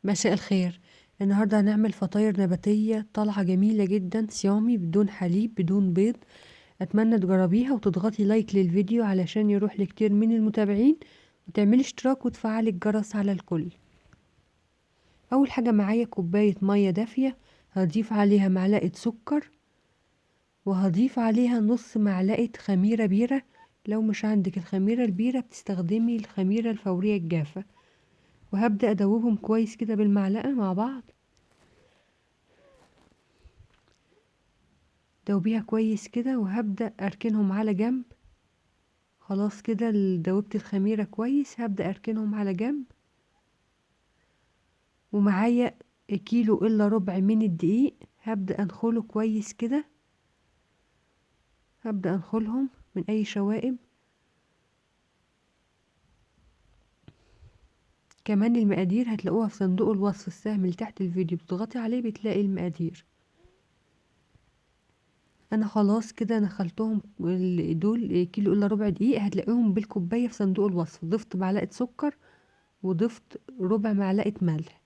مساء الخير. النهارده هنعمل فطاير نباتية طالعة جميلة جدا، صيامي، بدون حليب بدون بيض. اتمنى تجربيها وتضغطي لايك للفيديو علشان يروح لكتير من المتابعين، وتعملي اشتراك وتفعلي الجرس على الكل. اول حاجة معايا كوباية مية دافية، هضيف عليها معلقة سكر، وهضيف عليها نص معلقة خميرة بيرة. لو مش عندك الخميرة البيرة بتستخدمي الخميرة الفورية الجافة. وهبدأ أدوبهم كويس كده بالمعلقة مع بعض. دوبيها كويس كده، وهبدأ أركنهم على جنب. خلاص كده دوبت الخميرة كويس، هبدأ أركنهم على جنب. ومعايا كيلو إلا ربع من الدقيق، هبدأ أنخله كويس كده، هبدأ أنخلهم من أي شوائب. كمان المقادير هتلاقوها في صندوق الوصف، السهم اللي تحت الفيديو بتضغطي عليه بتلاقي المقادير. انا خلاص كده نخلتهم دول كيلو الا ربع دقيق، هتلاقيهم بالكوبايه في صندوق الوصف. ضفت معلقه سكر وضفت ربع معلقه ملح.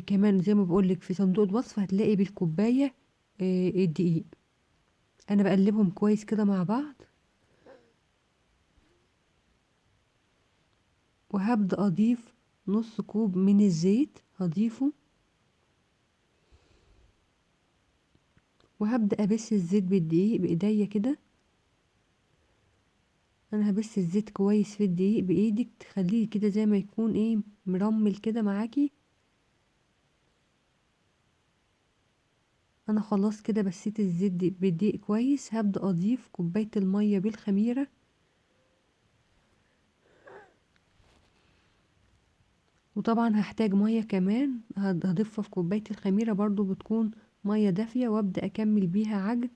كمان زي ما بقولك في صندوق الوصف هتلاقي بالكوبايه الدقيق. انا بقلبهم كويس كده مع بعض، وهبدأ أضيف نص كوب من الزيت هضيفه، وهبدأ أبس الزيت بالدقيق بإيديا كده. أنا هبس الزيت كويس في الدقيق بإيدك، تخليه كده زي ما يكون مرمل كده معاكي. أنا خلاص كده بسيت الزيت بالدقيق كويس. هبدأ أضيف كوباية المية بالخميرة، وطبعا هحتاج مية كمان هضيفها في كوباية الخميرة برضو، بتكون مية دافية، وابدأ اكمل بيها عجن.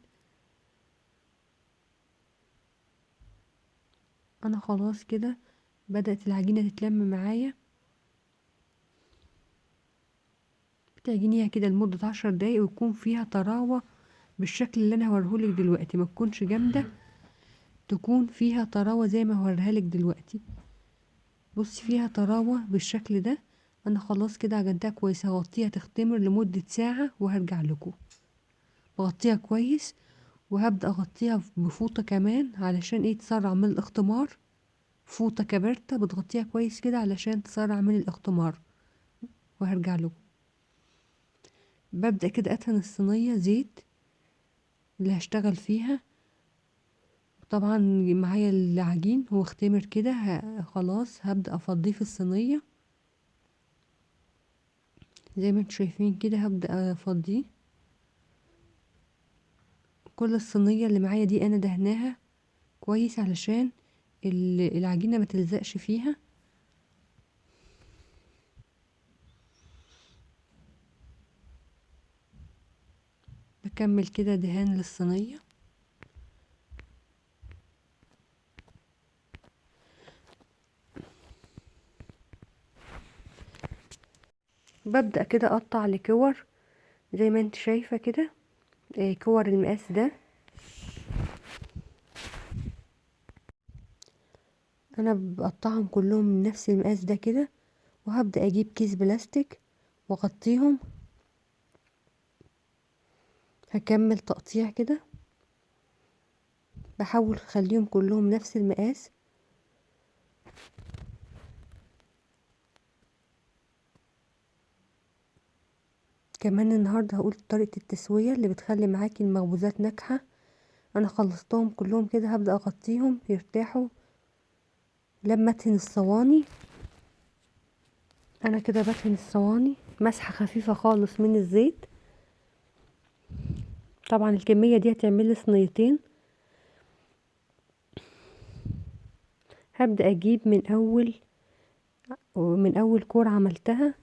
انا خلاص كده بدأت العجينة تتلم معايا. بتعجنيها كده لمدة 10 دقايق، ويكون فيها طراوة بالشكل اللي انا هوريهولك دلوقتي، ما تكونش جامدة، تكون فيها طراوة زي ما هوريها لك دلوقتي. بصي فيها طراوة بالشكل ده. انا خلاص كده عجنتها كويس، هغطيها تختمر لمدة ساعة وهرجع لكم. بغطيها كويس، وهبدأ اغطيها بفوطة كمان علشان تسرع من الاختمار. فوطة كبرتة بتغطيها كويس كده علشان تسرع من الاختمار، وهرجع لكم. ببدأ كده ادهن الصينية زيت اللي هشتغل فيها. طبعا معايا العجين هو اختمر كده، خلاص هبدأ افضيه في الصينية زي ما انتم شايفين كده. هبدأ افضيه كل الصينية اللي معايا دي، انا دهناها كويس علشان العجينة ما تلزقش فيها. بكمل كده دهان للصينية. ببدأ كده اقطع لكور زي ما انت شايفة كده، كور المقاس ده. انا بقطعهم كلهم من نفس المقاس ده كده، وهبدأ اجيب كيس بلاستيك واغطيهم. هكمل تقطيع كده، بحاول اخليهم كلهم نفس المقاس. كمان النهارده هقول طريقة التسوية اللي بتخلي معاكي المخبوزات ناجحة. انا خلصتهم كلهم كده، هبدأ اغطيهم يرتاحوا لما ادهن الصواني. انا كده بدهن الصواني مسحة خفيفة خالص من الزيت. طبعا الكمية دي هتعمل لي صينيتين. هبدأ اجيب من اول كورة عملتها،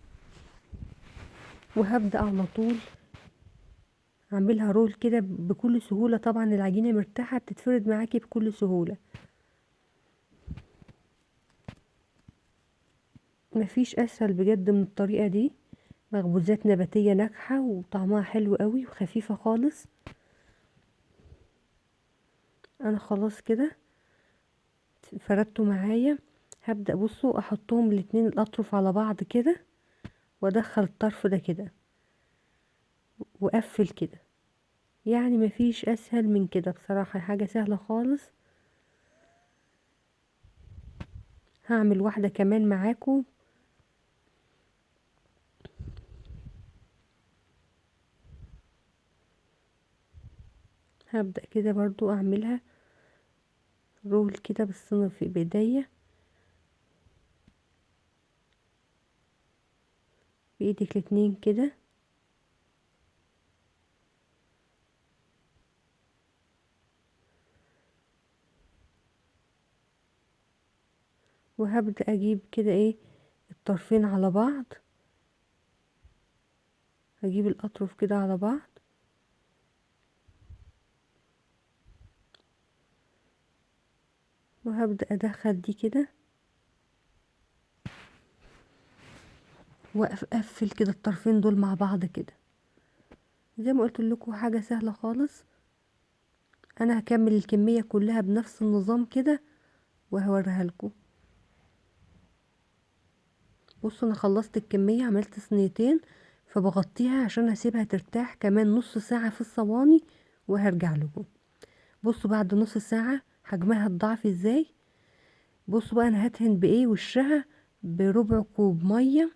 وهبدأ على طول اعملها رول كده بكل سهولة. طبعا العجينة مرتاحة بتتفرد معاكي بكل سهولة، مفيش اسهل بجد من الطريقة دي. مخبوزات نباتية ناجحة وطعمها حلو قوي وخفيفة خالص. انا خلاص كده فردته معايا. هبدأ بصوا احطهم الاتنين الاطرف على بعض كده، وادخل الطرف ده كده واقفل كده. يعني مفيش اسهل من كده بصراحة، حاجة سهلة خالص. هعمل واحدة كمان معاكم. هبدأ كده برضو اعملها رول كده بالصينية في بايديا، بايدك الاتنين كده. وهبدأ اجيب كده ايه الطرفين على بعض، هجيب الاطراف كده على بعض. وهبدأ ادخل دي كده واقفل كده الطرفين دول مع بعض كده. زي ما قلت لكم حاجة سهلة خالص. انا هكمل الكمية كلها بنفس النظام كده وهوريها لكم. بصوا انا خلصت الكمية، عملت صينيتين، فبغطيها عشان هسيبها ترتاح كمان نص ساعة في الصواني وهرجع لكم. بصوا بعد نص ساعة حجمها اتضاعف ازاي. بصوا بقى انا هدهن بايه وشها، بربع كوب مية،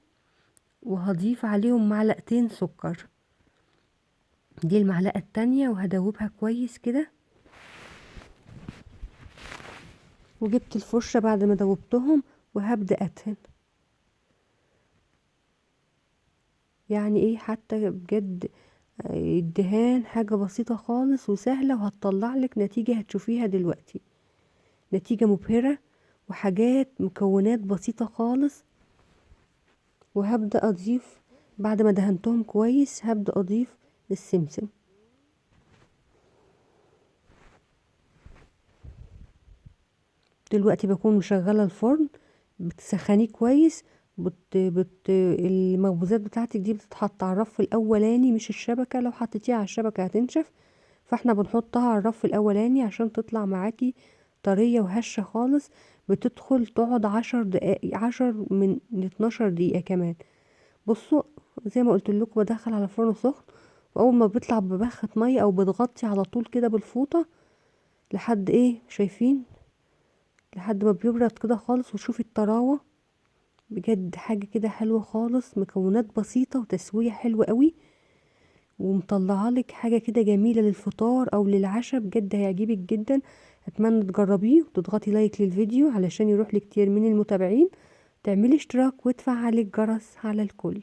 وهضيف عليهم معلقتين سكر، دي المعلقة التانية، وهدوبها كويس كده. وجبت الفرشة بعد ما دوبتهم وهبدأ ادهن. يعني ايه حتى بجد الدهان حاجة بسيطة خالص وسهلة، وهتطلع لك نتيجة هتشوفيها دلوقتي، نتيجة مبهرة وحاجات مكونات بسيطة خالص. وهبدأ اضيف بعد ما دهنتهم كويس، هبدأ اضيف السمسم. دلوقتي بكون مشغلة الفرن، بتسخنيه كويس، المخبوزات بتاعتك دي بتتحط على الرف الاولاني مش الشبكة، لو حطيتيها على الشبكة هتنشف، فاحنا بنحطها على الرف الاولاني عشان تطلع معاكي طرية وهشة خالص. بتدخل تقعد 10 دقايق، 10 من 12 دقيقة كمان. بصوا زي ما قلت لكم بدخل على فرن سخن، واول ما بيطلع ببخة مية او بتغطي على طول كده بالفوطة لحد ايه شايفين، لحد ما بيبرد كده خالص. وشوفي الطراوة بجد حاجة كده حلوة خالص، مكونات بسيطة وتسوية حلوة قوي، ومطلعة لك حاجة كده جميلة للفطار او للعشاء، بجد هيعجبك جدا. اتمنى تجربيه وتضغطي لايك للفيديو علشان يروح لكتير من المتابعين، تعملي اشتراك وتفعلي الجرس على الكل.